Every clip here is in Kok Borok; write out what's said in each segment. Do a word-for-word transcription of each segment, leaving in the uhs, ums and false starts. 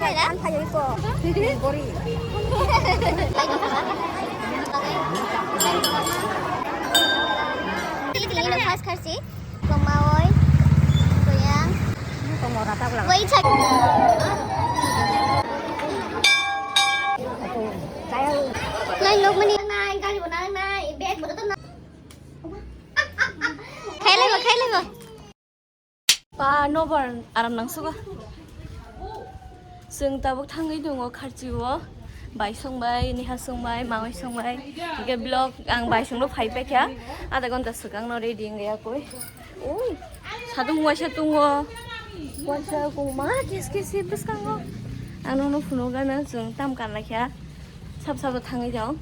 Ang phaio iko. Bori. Ini first kharsi. Komawoi. Koyang. Wait, check. Nai, nok mani. Nai, gari bo nai, nai, bag bo to na. Khailaibo, khailaibo. Pa nobar aram nangsugo. Chwng tabuk thangwi tongo kharchio. Bai songbai, Neha songbai, mawi songbai. Hingke vlog ang bai songno phai paikha. Adha ghonta swkangno ready wngya koi. Oi, sadung waisa tongo. Waisa kongma kes kes se bwskango. Ang nono phunukgana chwng tam kanlaikha. Sab sabo thangwi tong.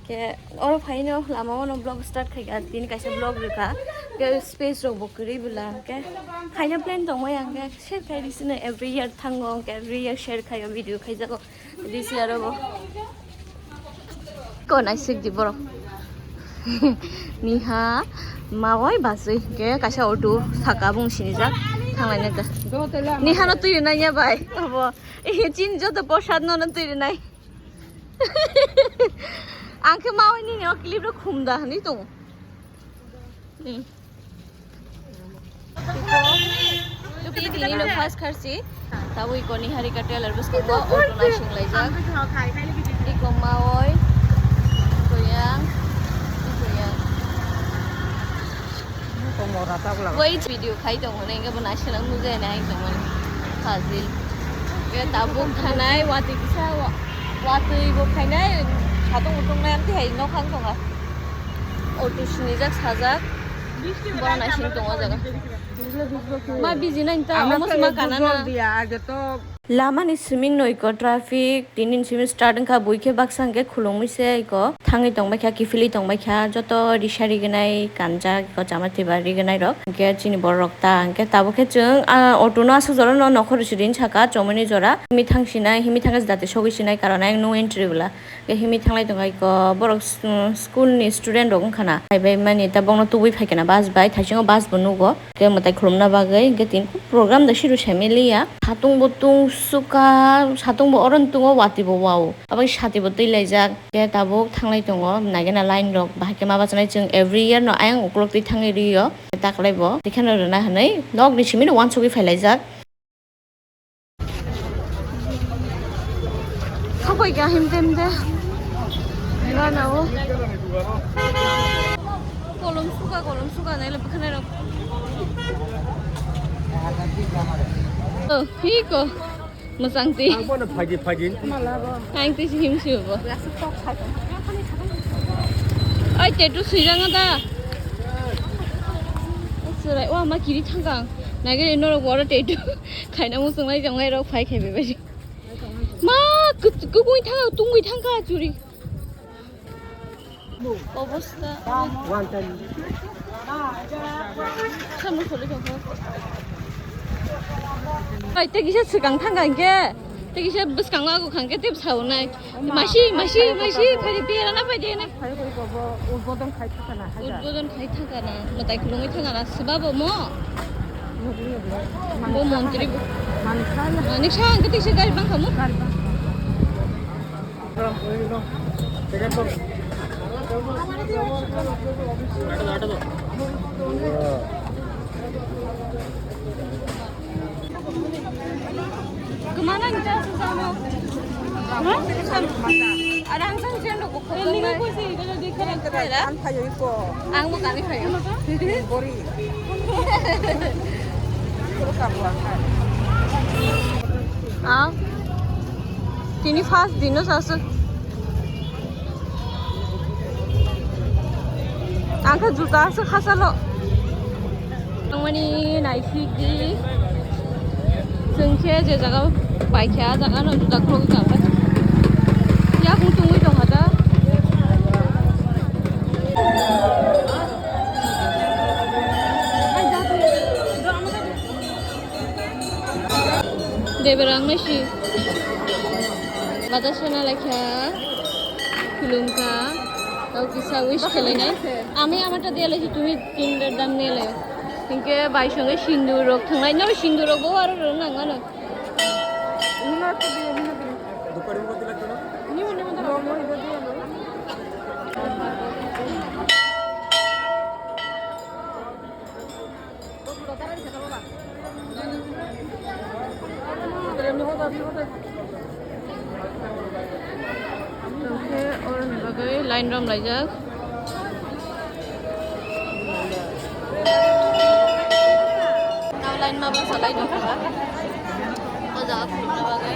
Ke oro phaino lama ono vlog start khaikha, tini kaisa vlog rwkha. Ke space rok bo kwrwi bwla ke phaina plan tongmai ang ke share khai risina every year thango ke every year share khaio video khaijago this year bo. Ko naisik di borok. Niha mawai basui ke kaisa auto saka bung sinijak thanglai neta. Niha no twi nanya bai abo. Chin joto posad no no twi nai. Ang khe mawai nini o clip rok khum da hwnwi tongo. Hmm. Iko, iko tini no first kharsi. Tabuk iko Niharika trailer bwskango auto naising laijak. Iko mawai, iko yang, iko yang. Wait, video khai tongo nai, hingke bo naisana mujai nai hai tongmani. Fazil. Hingke tabuk thanai, watwi kisa, wa-, watwi bo khainai, satung utung nai, amtwi hai nokhang tonga. Auto sinijak sajak. Bo naising tongo jaga. Ma biji nai ta, omo sima kana na. Lamani simi no iko traffic, tini ni simi start wngkha, buikhe baksa hwnkhe khulumui se iko thangwi tongbaikha, kiphilwi tongbaikha, joto risa rignai kanjak iko chama thiba rignai rok. Hwnkhe chini borok ta hwnkhe tabukhe chwng, ah, auto no aswk jora no nokhorwi siri saka chomoni jora himi thang sinai, himi thangkhe jate sogwi sinai karon ayang no entry bwla. Himi thanglai tongo iko borok s-, school ni student rok wngkha na, phaibai mani ta bokno tubui phaikha na bus bai, thaisingo bus bo nugo. Hwnkhe mwtai khulumna bagwi hwnkhe tini program da siru semi liya. Satung bo tung suka, satung bo oro tongo, watwi bo wao. Abo sati bo twi laijak. Hwnkhe tabuk thanglai tongo, naigena line rok. Bahai khe ma bachanai chwng every year no ayang ukulok twi thangwi rio. Taklai bo tikheno rwna hwnwi nokni simi no uansugwi phai laijak. Sapai ka him tem de. Gana o. Kolom suka, kolom suka nai le bwkhanai rok. Oh, hiko. Mwchang ti. Ang bono phagi phagi. Ang ti him si bo. Ai, tattoo swijak da. Surai, wa ma kiri thangkang. Nage norok boro tattoo. Khaina muchunglai jonglai rok phai khai bebai. Ma, kuk-, kukui thang, tungui thangkha churi. Obosta. Samung kholi thangkha. Bai, tei kisa swkang thangkha hwnkhe. Tei kisa bwskang lagu khangkhe tei bwsao nai. Masi, masi, masi, phai di, tei rana phai di, na. Phai koi ko bo, udbodon khai thaka na, hai da. Udbodon khai thaka na, mwtai khulungwi thaka na, swba bo mo. Nugwi, nugwi. Bo montri bo. Mansa na. Manik sa ang kete se gari bang kamu. Gari bang. Kemana kita susah mau? Hah? Ada angsa hujan dong, kok. Ini kan kursi, kalau di kanan. Ang bukan ini. Bori. Ah. Tini first dino sasuk. Ang khe juta aswk khasalo. Tangmani naisik di. Chwng khe je jaga bai khe ah jaga no juta khulogwi tongkha. Yakung tungwi tongkha da. Deberang mesi. Bata sena lekha. Khulumkha. Tau kisa wish khelainai. Ami amata dia lesi tumi kinder dam nele. Hingke bai songe sindur rok thanglai no sindur rok bo aro rok nang ano. Ini no Tongkhe oroni bagwi line rom laijak. Tamo line ma bwsa lai tongkha. O jaga khulumna bagwi.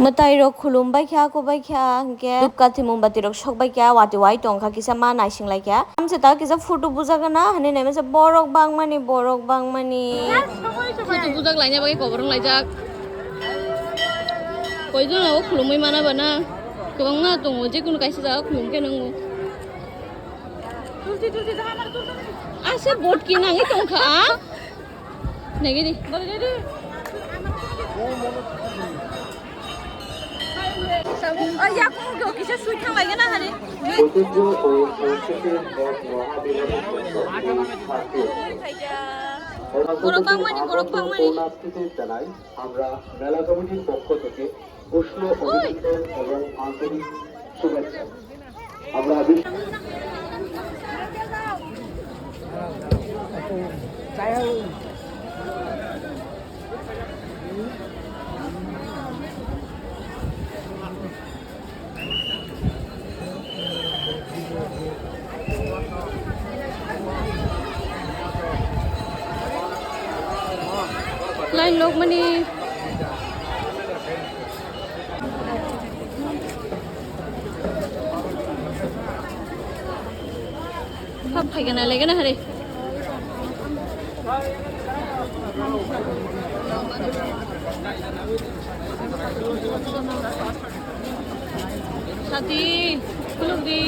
Mwtai rok khulum bai kha, kok bai kha, hwnkhe dhupkathi mombati rok sok bai kha, watwi wai tong kha, kisa ma naising lai kha. Amsa ta kisa photo bujak na, hani nai masa borok bangmani, borok bangmani. Photo bujak laina bagwi kobor wng laijak. Koi jon o khulumui mana bana, kwbangma tongo, je kunu kaisa jaga khulum khe nango. Asa bot kinangwi tong kha. Nagini. Tabuk, ah, yakung kisa sui thang lai gana hari. ঐতিহ্য ও সংস্কৃতির এক মহামিলনের কেন্দ্র এই হাট। Borok bangmani, borok bangmani। ও নাস্তিকে জানাই আমরা মেলা কমিটির পক্ষ থেকে উষ্ণ অভিনন্দন এবং আন্তরিক শুভেচ্ছা। আমরা বিশ্ব Line lok mani. Hap, phaigana, legana, hari. Sati, khuluk di.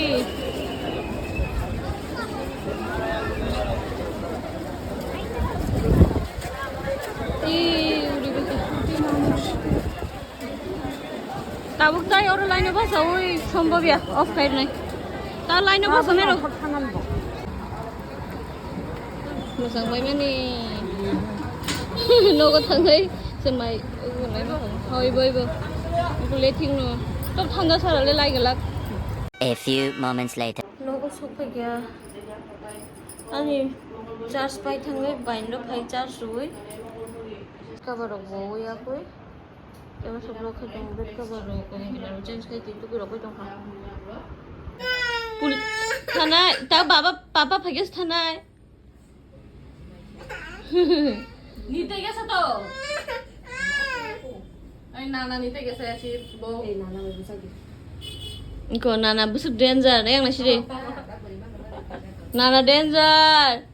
Ih, uri bisi. Tabuk tai oro line o basa ui sombobya off khai nai. Ta line o basa mero. Mosang bai mani. Nogo thangai se mai. Hoi boi bo. Bule thing no. Tok thanda sara le lai galak. A few moments later. Nogo sok phai kya. Ani charge pai thangle bai no phai charge rui. Cover rok bo ui akui. Tebo sobrok khe tong bed cover rok, change khai twi tuku rok bai tong kha. Pul-, thanai, ta baba, papa phagis thanai. Nite gesa to. Ai nana nite gesa ya si bo. Ko nana busuk danger, yang nasi de. Nana danger.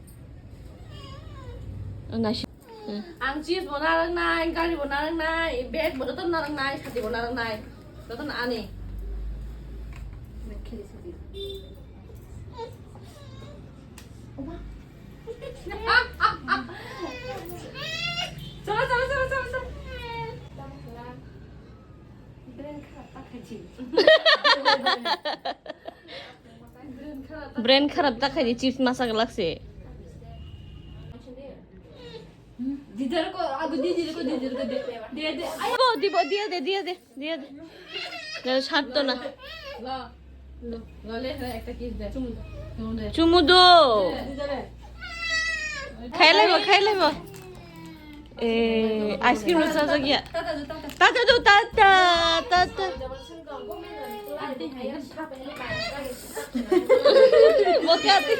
Nasi. Hmm. Ang chips bo narwknai, gari bo narwknai, bag bo joto narwknai, sati bo narwknai, joto ani. Chalo, chalo, chalo, chalo, chalo. Brain kharap ta khai chips. Brain kharap ta khai chips masa glak se. Didar ko, ago didi ko, didi ko, de, de, de. Ay, bo, di, bo, dia de, dia de, dia de. Dale, sat to na. Lo, lo, lo, le, le, ekta kiss de. Chumu do. Chumu do. Didi de. Khai laibo, khai laibo. Eh, ice cream rasa aja gya. Tata do, tata, tata. Bote ati.